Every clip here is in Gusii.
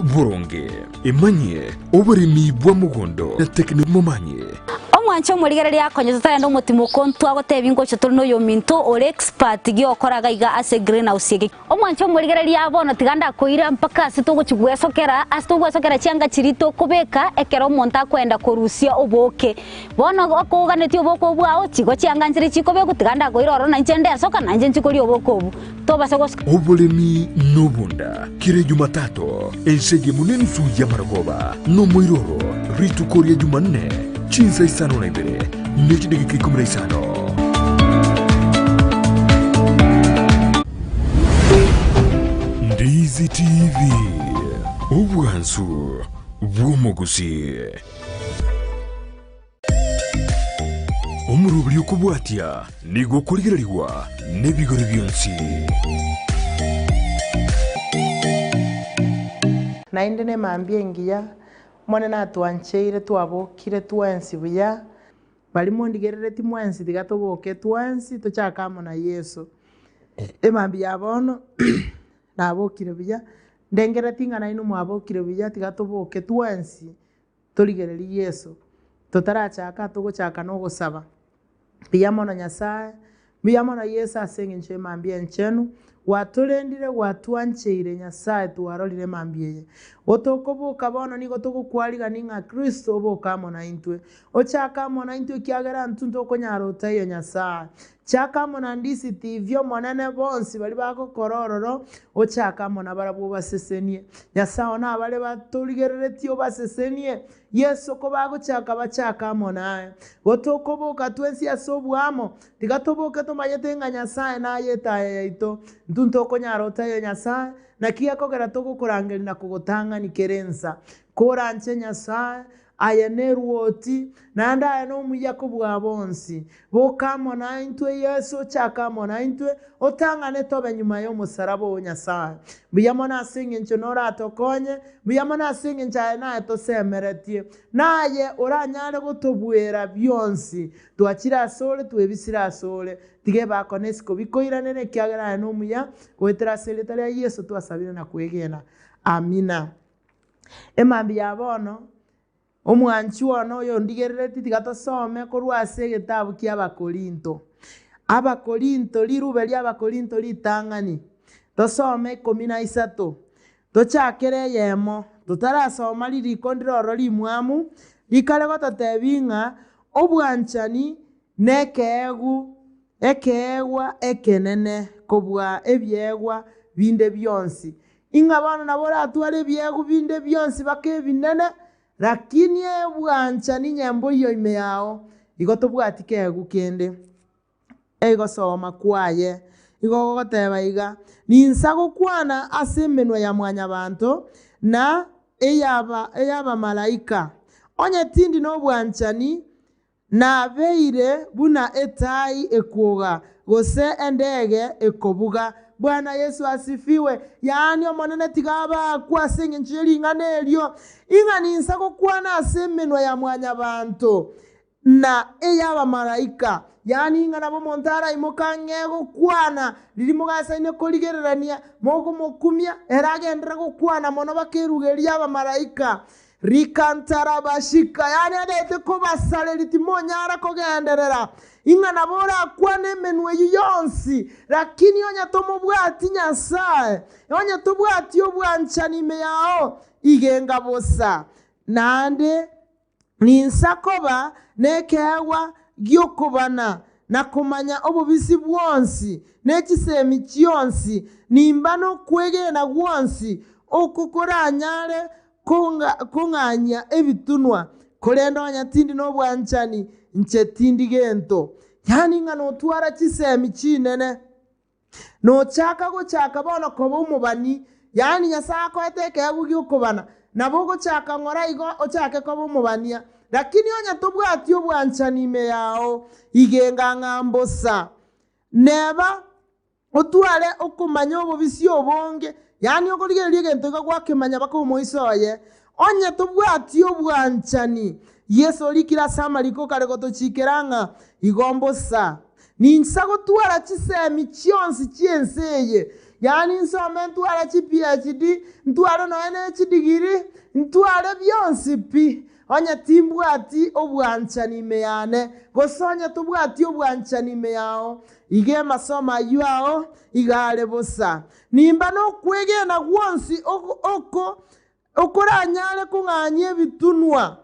Boronge, emanyie oboremi bwa mogondo na tekino momanye. Omwanche omorigereria akonye totarenda omotimoko ntwagotebia ngocha tore noyominto ore expert giokora iga iga ase greenhouse eke. Omwanche omorigereria bono tiga ndakoira mpaka ase togochi gwesokera ase togwesokera chianga chiria tokobeka ekero omonto akoenda korusia oboke. Bono okoganetie oboke obwo bwao chigo chianga nchire chikobekwa tiga ndakoira ororo nainche ndesoka nainche nchie koria oboke obwo. Tobasa gosuka. Oboremi nobonda kera Ejumatato, ense eyemo nensu y'amarogoba, nomoiroro, rituko ria Jumanne, chinsa isano na ibere ne chidageka ikomi na isano. Ndizi TV, obwansu bw'omogusii. Omoroberi okobwatia nigo okorigererigwa nebigori bionsi. Naende nemambia engiya, Omonene atwancheire twabokire twensi buya. Baria mondigerereti mwensi tiga toboke twensi tochake amo na Yeso. Emambia ya bono nabokire buya, ndengereti ng'a nainwe mwabokire buya tiga toboke twensi Torigererie Yeso, totarachaka togochaka nogosaba. Mbuya mono Nyasae, mbuya mono Yeso ase engencho y'emambia enchenu, gwatorendire gwatwancheire Nyasae twarorire emambia eye. Gotokoboka bono nigo togokwarigani ng'a Kristo oboke amo naintwe. Ochake amo naintwe ekiagera ntwe ntokonyara otaiyo Nyasae. Chaka amo na Ndisi TV Omonene bonsi baria bagokora ororo, ochake amo nabarabwo obasesenie. Nyasae one abare batorigereretie obasesenie. Yeso kobagochaka bachake amo naye. Gotokoboka twensi ase oboamo, tiga toboke tomanyete ng'a Nyasae naye etaya yaito. Intwe ntokonyara otaiyo Nyasae, naki gekogera togokorangeria na kogotang'ani kera ensa. Koranche Nyasae, Aye nerwoti, naende aye nomuya kobua bonsi. Boka amo naintwe, Yeso, chaka amo naintwe, otang'ane tobe nyuma y'omosaraba oo Nyasae. Mbuya mono ase engencho noratokonye, mbuya mono ase engencho aye naye tosemeretie. Naye oranyare gotobuera bionsi. Twachire asore, twebisire asore. Tiga ebako na esiko bikoiranere, ekiagera aye nomuya, goetera ase erieta ria Yeso twasabire na kwegena. Amina. Emambia ya bono, omwanchi one oyondigerereti, tiga tosome korwa ase egetabu ki'Abakorinto. Abakorinto, rirube ri'Abakorinto ritang'ani, tosome ikomi na isato, tochakere eyemo, totarasoma ririko ndire ororo rimwamu, rikare gototebia ng'a obwanchani nekeegu, ekeegwa ekenene kobua ebiegwa binde bionsi. Ing'a bono nabo oratware ebiegwa binde bionsi baka ebinene, lakini ebwanchani nyemboyio ime yao, igo tobwati keegwa kende. Egosoma kwaye igo gogoteba iga, Ninsa gokwana ase emenwa ya mwanyabanto na ey'abamalaika, onye tindi nobwanchani, Nabeire buna etaai ekwoga, gose endege ekobuga. Bwana Yeso asifiwe! Yaani Omonene tiga abaakwe ase engencho ye ring'ana erio, ing'a ninsa gokwana ase emenwa ya mwanyabanto na ey'abamalaika. Yaani ing'a nabo omonto araimoke ang'e gokwana, riria mogasaine korigererania, mokomokumia, ere agenderere gokwana mono bakerugeria abamalaika. Rikantarabashika, yaani agaete kobasareria timonyara kogenderera, ing'a nabo orakwane emenwa eyio yonsi, lakini onye tomobwati Nyasae, onye tobwati obwanchani ime yao, igenga bosa. Naende ninsa koba nekeegwa gi'okobana na komanya obobisi bwonsi, ne chisemi chionsi, nimba nokwegena gwonsi oko koranyare kong'anyia ebitunwa, korende onye tindi nobwanchani, inche tindi gento. Yaani ng'a notwara chisemi chinene, nochaka gochaka bono koba omobani, yaani Nyasae akoete ekeegwa gi'okobana, nabo ogochaka ng'ora igo ochake koba omobania, lakini onye tobwati obwanchani ime yao, igenga ng'a mbosa. Neba Otware okomanya obobisi obonge, yaani okorigereria egento iga gwakemanya baka omoiso oye. Onye tobwati obwanchani, Yeso orikire ase amariko kare gotochikera ng'a igo mbosa. Ninsa gotwara chisemi chionsi chi'ense eye. Yaani nsome ntware chi PhD, ntware nonya ne chidigiri, ntware bionsi pi, onye timbwati obwanchani ime yane, gose onye tobwati obwanchani ime yao, iga emasomo ayio ao iga are bosa. Nimba nokwegena gwonsi oko okoranyare kong'anyia ebitunwa.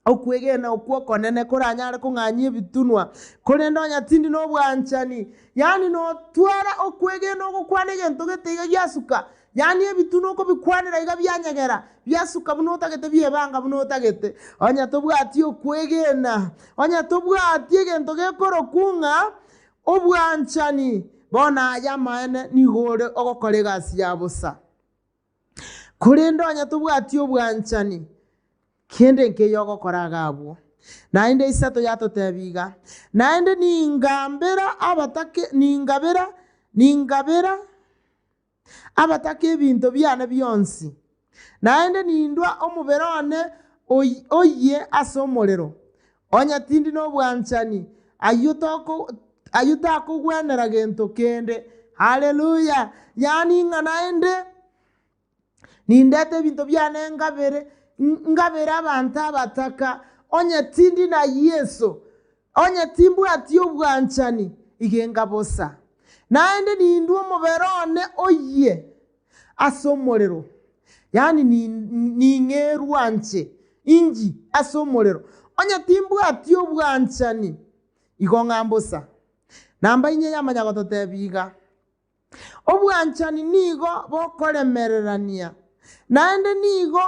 Okwegena okwo okonene koranyare kong'anyia ebitunwa, korende onye tindi nobwanchani, yaani notwara okwegena ogokwana egento gete iga giasuka, yaani ebitunwa okobikwanera iga bianyegera, biasuka buna otagete biebanga buna otagete. Onye tobwati okwegena, onye tobwati egento gekorokwa ng'a obwanchani, bono aye amaene nigo ore ogokora egasi ya bosa. Korende onye tobwati obwanchani, kende nkeiyo ogokora iga abwo. Naende isato yatotebia iga, Naende ningambera abatake, ningabera, ningabera abataka ebinto biane bionsi, naende nindwa omobere one oyie ase omorero, onye tindi nobwanchani, ayio toko ayio takogwenera gento kende. Haleluya! Yaani ng'a naende nindete ebinto biane ngabere, ngabere abanto abataka, onye tindi na Yeso, onye timbwati obwanchani, iga enga bosa. Naende nindwe omobere one oyie ase omorero, yaani ning'erwa nche inji ase omorero, onye timbwati obwanchani, igo ng'a mbosa. Namba inye yamanya gototebia iga, Obwanchani nigo bokoremererania, naende nigo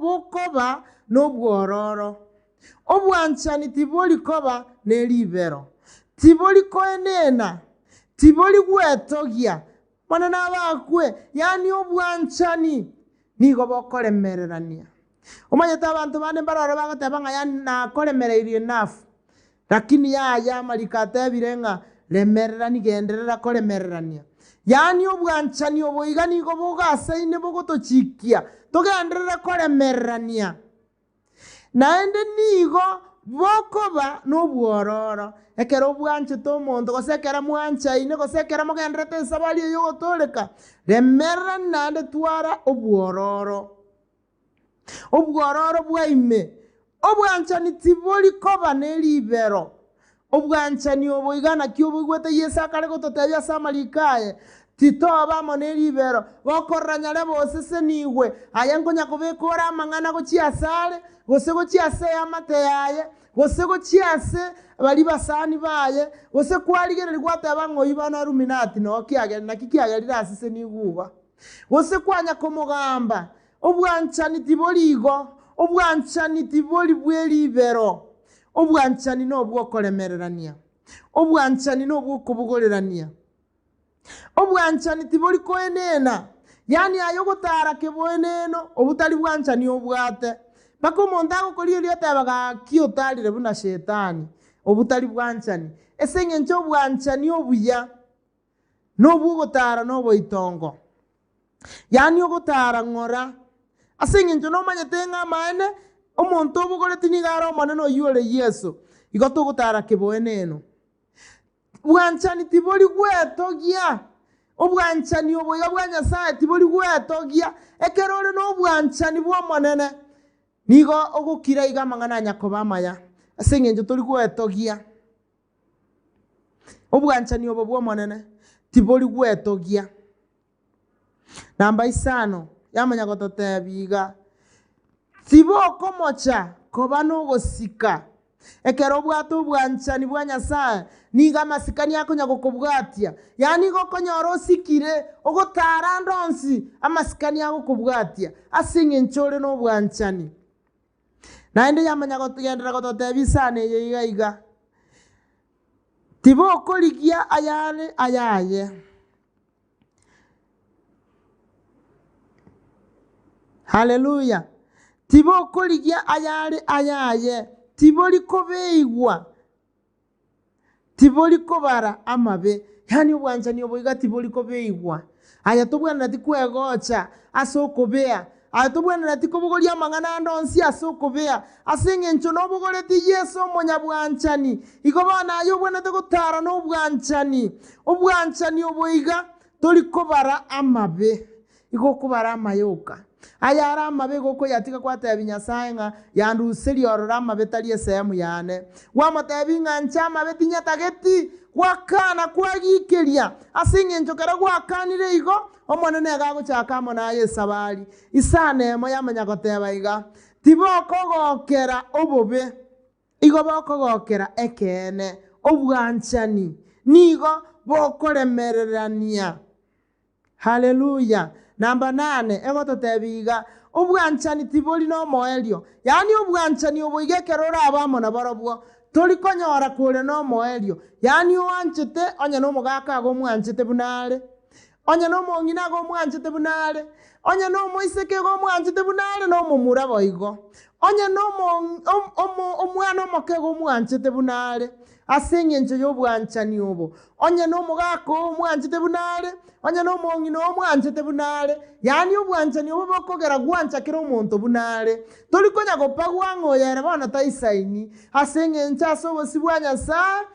bokoba nobwororo. Obwanchani tibori koba ne ribero, tibori koenena, tibori gwetogia, Bono nabakwe, yaani obwanchani nigo bokoremererania. Omanyete abanto bande mbaroro bagoteba ng'a yaani nakoremereirie enough, lakini yaya amariko atebire ng'a remererani genderera koremererania. Yaani obwanchani obo iga nigo bogasaine bogotochikia togenderere koremererania. Naende nigo bokoba nobwororo, ekero obwanchete omonto, gose ekero mwanchaine, gose ekero mogendererete esabari eye y'ogotooreka, remererani naende twara obwororo. Obwororo bwa ime. Obwanchani tibori koba ne ribero. Obwanchani obo iga naki oboigwete Yeso akare gototebia ase amariko aye, Titoba amo ne ribero, gokorora nyarebe osesenigwe, aye nkonya kobeka ore amang'ana gochia asare, gose gochia ase eamate yaye, gose gochia ase baria basani baye, gose kwarigereria gwateba ng'a oyio bono Aluminati noo kiageri naki kiagerire asesenigwe iga, gose kwanya komogamba, Obwanchani tibori igo, obwanchani tibori bwe ribero, obwanchani nobw'okoremererania, obwanchani nobw'okobogorerania. Obwanchani tibori koenena, yaani aye ogotara keboeneno, obwo tari bwanchani obwate. Mpaka omonto agokorigereria oteba gaki otarire buna shetani, obwo tari bwanchani. Ase eng'encho obwanchani obuya nobw'ogotara noboitongo. Yaani ogotara ng'ora. Ase engencho nomanyete ng'a amaene, omonto obogoreti nigo are Omonene oyio ore Yeso, igo togotara keboeneno. Bwanchani tibori gwetogia, obwanchani obo iga bwa Nyasae tibori gwetogia. Ekero ore nobwanchani bw'Omonene, nigo ogokira iga amang'ana anyakoba amaya, ase engencho tori gwetogia. Obwanchani obo bw'Omonene tibori gwetogia. Namba isano yamanya gototebia iga, Tibokomocha koba nogosika. Ekero obwate obwanchani bwa Nyasae, nigo amasikani akonya gokobwatia. Yaani igo okonyora osikire, ogotara ande onsi, amasikani agokobwatia ase eng'encho ore nobwanchani. Naende yamanya kogenderera gototebia isano eye iga iga, Tibokorigia ayare ayaye. Haleluya! Tibokorigia ayare ayaye, tibori kobeigwa. Tibori kobara amabe, yaani obwanchani obo iga tibori kobeigwa. Aye tobwenereti kwegocha ase okobea, aye tobwenereti kobogoria amang'ana ande onsi ase okobea, ase engencho nobogoreti Yeso omonyabwanchani. Igo bono aye obwenerete gotara nobwanchani. Obwanchani obo iga. Tori kobara amabe, igo okobara amaya oka. Ayare amabe igo okoyatiga gwatebia Nyasae ng'a yanduserie ororo amabe tari esehemu yane. Gwamotebia ng'a inche amabe tinyatageti, gwakana kwagikeria. Ase engencho kero gwakanire igo, Omonene iga agochaka amo naye esabari. Isano emo yamanya goteba iga, Tibokogokera obobe. Igo bokogokera ekeene, obwanchani nigo bokoremererania. Haleluya! Namba nane egototebia iga, obwanchani tibori nomoerio. Yaani obwanchani obo iga ekero orabe amo naborobwo, tori konyora kore nomoerio. Yaani oanchete onye nomogaka ago omwanchete buna are, Onye nomong'ina igo omwanchete buna are, onye nomoiseke igo omwanchete buna are, na omomura boigo. Onye omwana omoke igo omwanchete buna are, ase engencho y'obwanchani obo. Onye nomogaka oo omwanchete buna are, onye nomong'ina oo omwanchete buna are, yaani obwanchani obo bokogera gwancha kera omonto buna are. Tori konya gopagwa ng'a oyo ere bono taisaini, ase engencho ase obosio bwa Nyasae,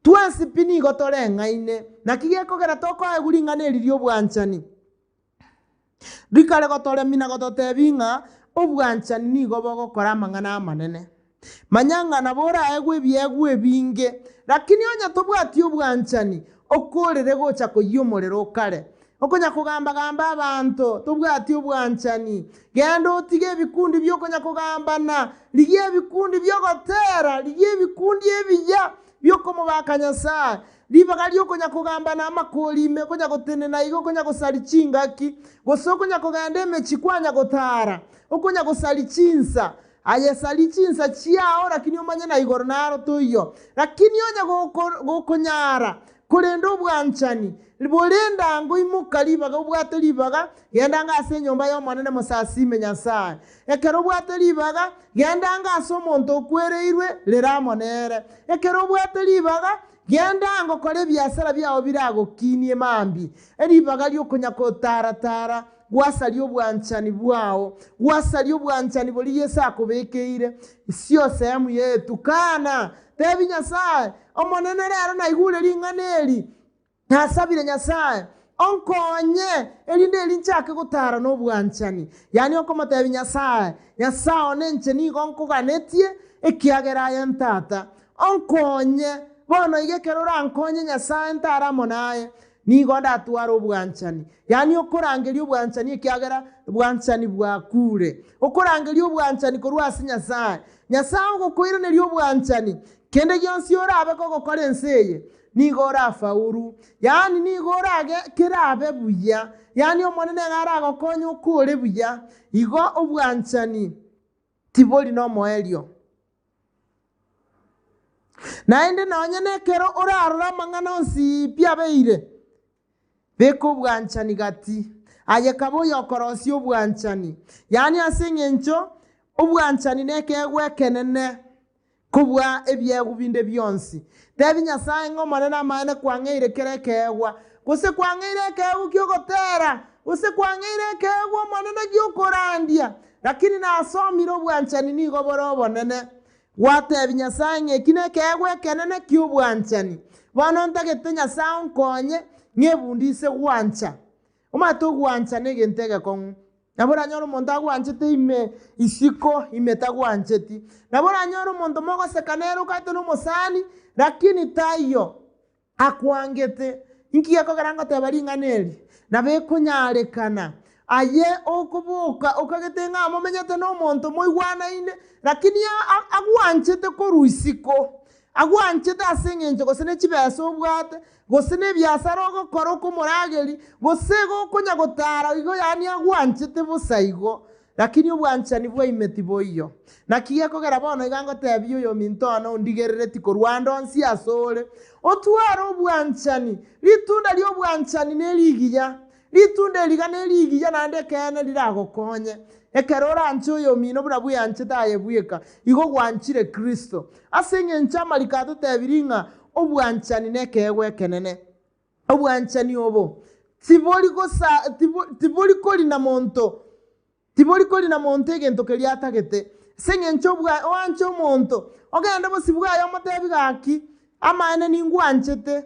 Twensi pi nigo toreng'aine. Naki gekogera tokoegwa ring'ana eri ri'obwanchani? Rikare gotoremia na gototebia ng'a obwanchani nigo bogokora amang'ana amanene. Manya ng'a nabo oraegwe ebiegwa ebinge, lakini onye tobwati obwanchani, okorere gocha koyia omorero okare. Okonya kogamba-gamba abanto, tobwati obwanchani. Genda otige ebikundi bi'okonya kogambana, rigia ebikundi bi'ogotera, rigia ebikundi ebiya bi'okomobaka Nyasae. Ribaga ri'okonya kogambana amakori ime, okonya gotenena iga, okonya gosaria chingaki, gose okonya kogenda emechie kwanya gotara, okonya gosaria chinsa. Aye saria chinsa chiao, lakini omanye na igoro naro toiyo. Lakini onye gokonyara korenda obwanchani, borende ango imoka ribaga obwate ribaga, genda ango ase enyomba y'Omonene mosasime Nyasae. Ekero obwate ribaga, genda ango ase omonto okwereirwe, rera amo nere. Ekero obwate ribaga, genda ango kora ebiasara biao biragokinie mambia. Ribaga ri'okonya gotara-tara, Gwasaria obwanchani bwao, gwasaria obwanchani boria Yeso akobekeire, sio sehemu y'etukana. Tebi Nyasae, Omonene rero naigure ring'ana eri, nasabire Nyasae, onkonye, erinde eri nchake gotara nobwanchani. Yaani okomotebia Nyasae, Nyasae one inche nigo nkoganetie, ekiagera aye ntata. Onkonye, bono iga ekero orankonye Nyasae ntare amo naye, Nigo ndatware obwanchani, yaani okorangeria obwanchani ekiagera bwanchani bwakure. Okorangeria obwanchani korwa ase Nyasae. Nyasae ogokoiraneria obwanchani. Kende gionsi orabe kogokora ense eye, nigo orafaulu. Yaani nigo orage kerabe buya. Yaani Omonene iga aragokonye okore buya. Igo obwanchani tibori nomoerio. Naende nonya nekero orarore amang'ana onsi pi abeire, beka obwanchani gati, aye kabe oyokorosia obwanchani. Yaani ase eng'encho obwanchani nekeegwa ekenene kobua ebiegwa binde bionsi. Tebi Nyasae ng'a Omonene amaene kwang'eire kera ekeegwa, gose kwang'eire ekeegwa ki'ogotera, gose kwang'eire ekeegwa Omonene gi'okorandia, Lakini nasomire obwanchani nigo bore obonene. Gwatebia Nyasae ng'a eki nekeegwa ekenene ki'obwanchani. Bono ntagete Nyasae onkonye ng'ebundise gwancha. Omanyete ogwancha negento egekong'u. Nabo oranyore omonto agwanchete ime isiko ime tagwancheti. Nabo oranyore omonto mogoseka nere okagete nomosani lakini taiyo. Akwangete. Inki gekogera ngoteba ring'ana eri? Nabo ekonyarekana aye okoboka okagete ng'a momenyete nomonto moigwanaine, lakini agwanchete korwa isiko, agwanchete ase eng'encho gose ne chibesa obwate, gose ne ebiasara ogokora okomorageria, gose gokonya gotara igo yaani agwanchete bosa igo. Lakini obwanchani bwaime tiboiyo. Naki gekogera bono iga ngotebia oyominto one ondigerereti korwa ande onsi asore, otware obwanchani, ritunda ri'obwanchani nerigiya, ritunda eri iga nerigiya naende ekeene riragokonye. Ekero oranche oyomino buna bweanchete aye bweka, igo gwanchire Kristo. Ase engencho amariko atotebirie ng'a obwanchani nekeegwa ekenene. Obwanchani obo tibori gosa tibori korina monto, tibori korina monto egento keria atagete. Ase eng'encho obwa oanche omonto, ogende bosio bwaye omotebi gaki, amaene ningwanchete.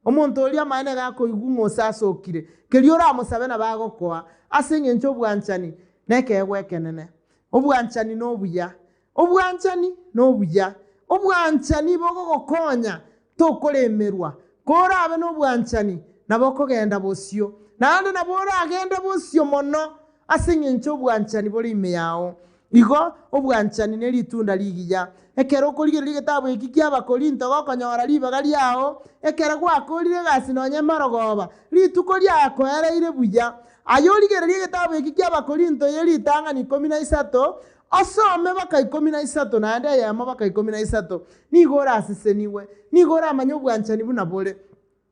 Omonto oria amaene iga akoigwa ng'a osasokire, keria oramosabe nabo agokoa, ase engencho obwanchani nekeegwa ekenene. Obwanchani nobuya, obwanchani nobuya, obwanchani bogogokonya tokoremerwa. Korabe nobwanchani nabo okogenda bosio, naende nabo oragende bosio mono ase engencho obwanchani bore ime yao. Igo obwanchani ne ritunda rigiya. Ekero okorigereria egetabu eki ki'Abakorinto gokonyora ribaga riao, ekero gwakorire egasi nonya emarogoba, rituko riakoereire buya. Aye origererie egetabu eki ki'Abakorinto ye ritang'ani 13, osome baka 13 naende eyemo baka 13, nigo orasesenigwe, nigo oramanye obwanchani buna bore.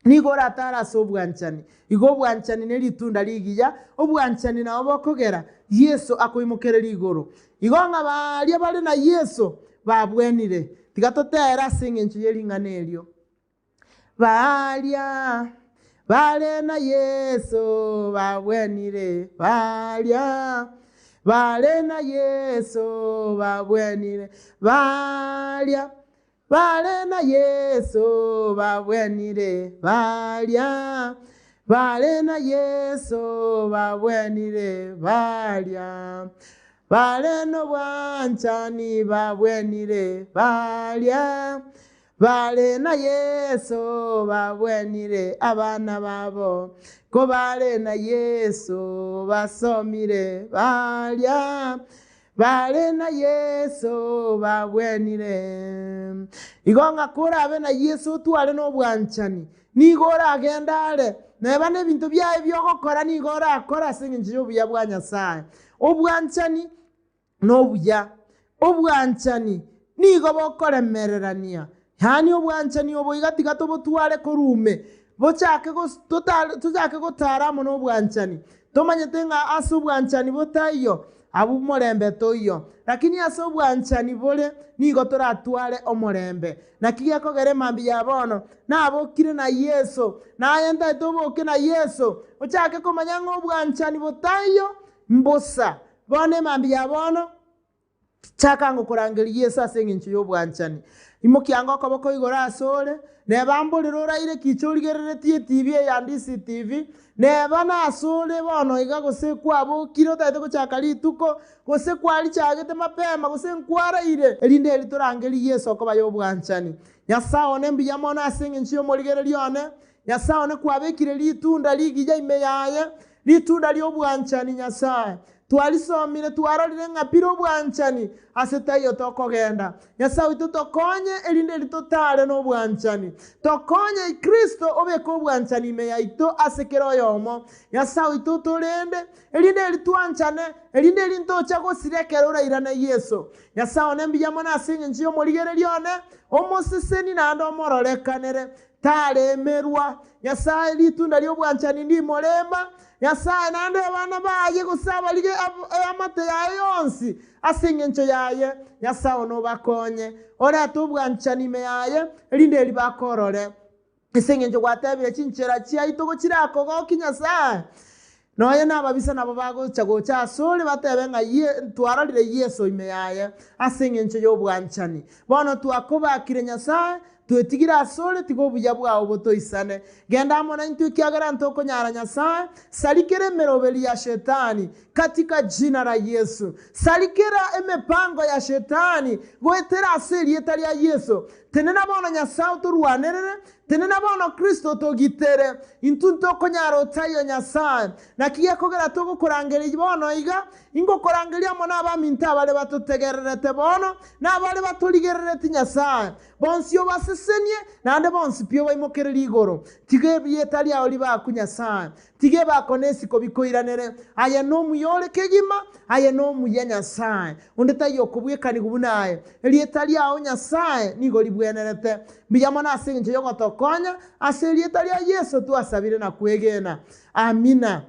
Nigo oratare ase obwanchani. Igo obwanchani ne ritunda rigiya, obwanchani nabo bokogera Yeso akoimokereria igoro. Igo ng'a baria bare na Yeso babwenire. Tiga totere ase engencho ye ring'ana erio. Baria bare na Yeso babwenire, baria bare na Yeso babwenire, baria Bare na Yeso babwenire, baria bare na Yeso babwenire, baria bare nobwanchani babwenire, baria bare na Yeso babwenire, abana babo ko bare na Yeso basomire, baria Bare na Yeso babwenire. Igo ng'a korabe na Yeso otware nobwanchani, nigo oragende are, neba nebinto biaye bi'ogokora nigo orakore ase engencho y'obuya bwa Nyasae. Obwanchani nobuya. Obwanchani nigo bokoremererania. Yaani obwanchani obo iga tiga tobotware korwa ime, bochake gos totare tochake gotara amo nobwanchani. Tomanyete ng'a ase obwanchani botaiyo, abwo morembe toiyo. Lakini ase obwanchani bore nigo toratware omorembe. Naki gekogera emambia ya bono, nabokire na Yeso, naye ntaete oboke na Yeso, ochake komanya ng'a obwanchani botaiyo mbosa. Bono emambia ya bono. Chaka ngokorangeria Yeso ase engencho y'obwanchani. Imokia ango okoboko igoro asore, neba mborere oraire kicha origereretie etibi eye ya DCTV, neba nasore bono iga gose kwabokire otagete gochaka rituko, gose kwarichagete mapema, gose nkwaraire, erinde eri torangerie Yeso okoba y'obwanchani. Nyasae one mbuya mono ase engencho y'omorigereria one, Nyasae one kwabekire ritunda rigiya ime yaye, Ritunda ri'obwanchani Nyasae. Twarisomire, twarorire ng'a pire obwanchani ase taiyo tokogenda. Nyasae oito tokonye erinde eri totare nobwanchani. Tokonye Kristo obeke obwanchani ime yaito ase kera oyomo. Nyasae oito otorende, erinde eri twanchane, erinde eri ntocha gosira ekero orairane Yeso. Nyasae one mbuya mono ase engencho y'omorigereria one, omoseseni naende omororekanere. Taremerwa. Nyasae ritunda ri'obwanchani ndimorema, Nyasae naende abana baye gose abarige eamate yaye yonsi ase engencho yaye. Nyasae one obakonye, orete obwanchani ime yaye, erinde eri bakorore. Ase engencho gwatebire chinchera chiaito gochirakogokie Nyasae, Nonya nababisa nabo bagocha gocha asore batebe ng'a ye, twarorire Yeso ime yaye ase engencho y'obwanchani. Bono twakobakire Nyasae, twetigire asore, tiga obuya bwao botoisane. Genda amo naintwe ekiagera ntokonyara Nyasae, sarikera emeroberi ya Shetani, katika jina la Yesu. Sarikera emepango ya Shetani goetera ase erieta ria Yeso. Tenena bono Nyasae otorwanerere, Tenena bono Kristo togitere, intwe ntokonyara otaiyo Nyasae. Naki gekogera togokorangeria bono iga, ingokorangeria amo nabaminto abare batotegererete bono, na abare batorigerereti Nyasae. Bonsi obasesenie, naende bonsi pi obaimokererie igoro. Tiga erieta riao ribakwe Nyasae. Tiga ebako na esiko bikoiranere. Aye nomuya ore kegima, aye nomuya Nyasae. Onde taiyo okobwekanigwa buna aye. Erieta riao Nyasae nigo ribwenerete. Mbuya mono ase engencho y'ogotokonya, ase erieta ria Yeso twasabire na kwegena. Amina.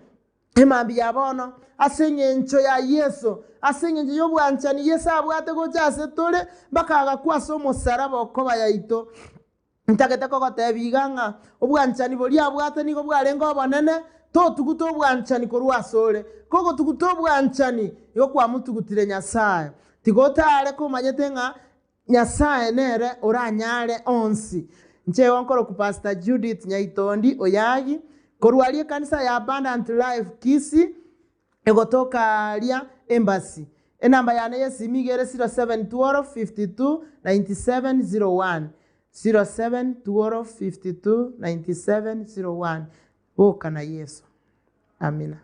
Emambia ya bono, ase engencho ya Yeso, ase engencho y'obwanchani Yeso abwate gocha ase tore, mpaka agakwa ase omosaraba okoba yaito. Ntagete kogotebia iga ng'a obwanchani boria abwate nigo bwarenge obonene, totuguta obwanchani korwa asore. Kogotuguta obwanchani, igo kwamotugutire Nyasae. Tiga otare komanyete ng'a Nyasae nere oranyare onsi. Inche igo nkorokwa Pastor Judith Nyaitondi Oyagi, korwa aria ekanisa ya Abundant Life Kisii, egotoka aria Embassy. Enamba yane y'esimi iga ere 0712 52 97 01, 0712 52 97 01. Boka na Yeso. Amina.